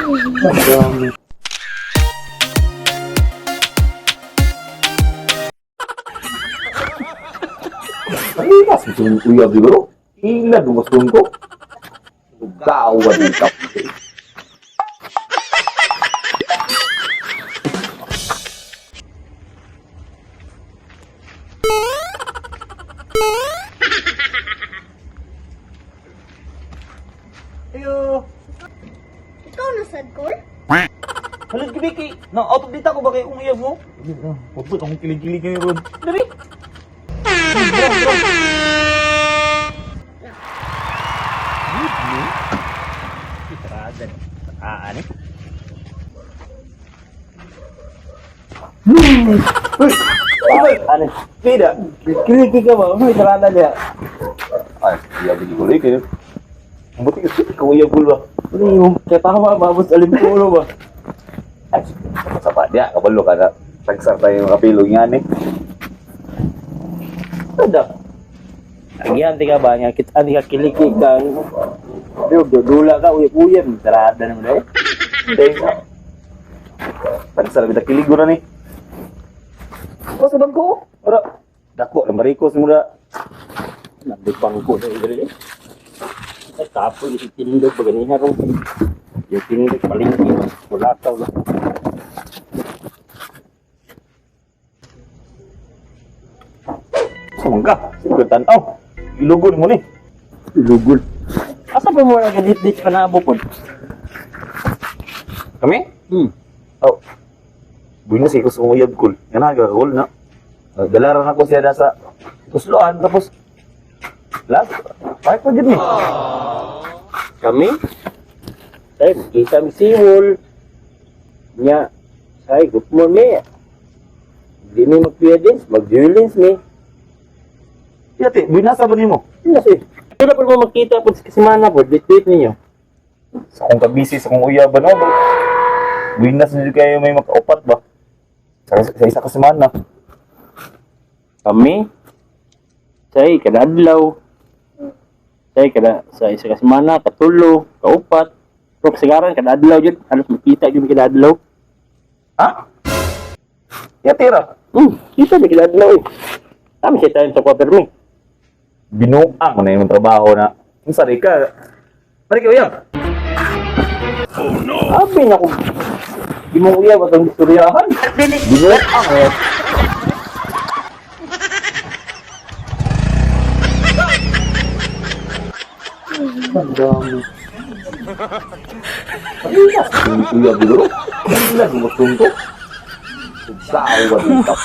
Ang dami. Ay, mas gusto mong uyab siguro. Ila, dumaston ko. Gawa din ka. Ayo. Ikaw na sad ko? Halod gabi kay na out of data ko ba kay kung iyab mo? Pabot akong kilig-kilig kayo ron. Dali. Ano? Pida. Kiliki ka ba? May tarada niya. Ay, iyab siguro eh kayo. Ang buti kasi ikaw iyab ko ba? Ano yung katawa ba? Abos alimpulo ba? Ay, sa pa niya, kabalo ka na. Tagsar tayo yung kapilog nga ni. Ada. Agihan ti ka ba nga kita ani ka kiliki ka. Diyo dudula ka uyab-uyab tarada naman eh. Hindi. Tagsar bita kilig na ni. Oh, sa bangko. Ora, dako lang bariko simula. Nandit pangko na diri. Ay kapoy isi tindog ba ganiha ron. Yung tindog palengke wala taw lang. Sa mangga, sino tanaw? Ilugon mo ni. Lugol. Asa pa mo nagadit-dit pa na pod? Kami? Oh. Buhay na siya ko sa uyab kul. Yan na, gagawol na. Dalaran ako siya na sa tusloan, tapos last, kahit pa dyan eh. Kami? Ay, kita mi siwol. Nya, say, good morning. Di mi magpiyadins, mag-violence mi. Yate, binasa ba nimo? Ano si? Pero po mo makita po sa kasimana po, bit-bit ninyo. Sa akong kabisi, sa akong uyab, ano ba? Buhay na kayo may makaupat ba? Sa isa ka semana. Kami, say, kada adlaw. Say, kada, sa isa ka semana, katulo, kaupat. Pero kasagaran, kada adlaw yun. Halos makita yun kada adlaw. Ha? Yate ra. Kita mi kada adlaw eh. Kami siya tayo sa quarter mi. Binuang mo na yung trabaho na. Kung sari ka, pare kayo uyab. Abi na ko. Di mo uyab atong istoryahan. Binuang eh. Ang dami. Uyab siguro. Ilan mo ko. Gawa din ka.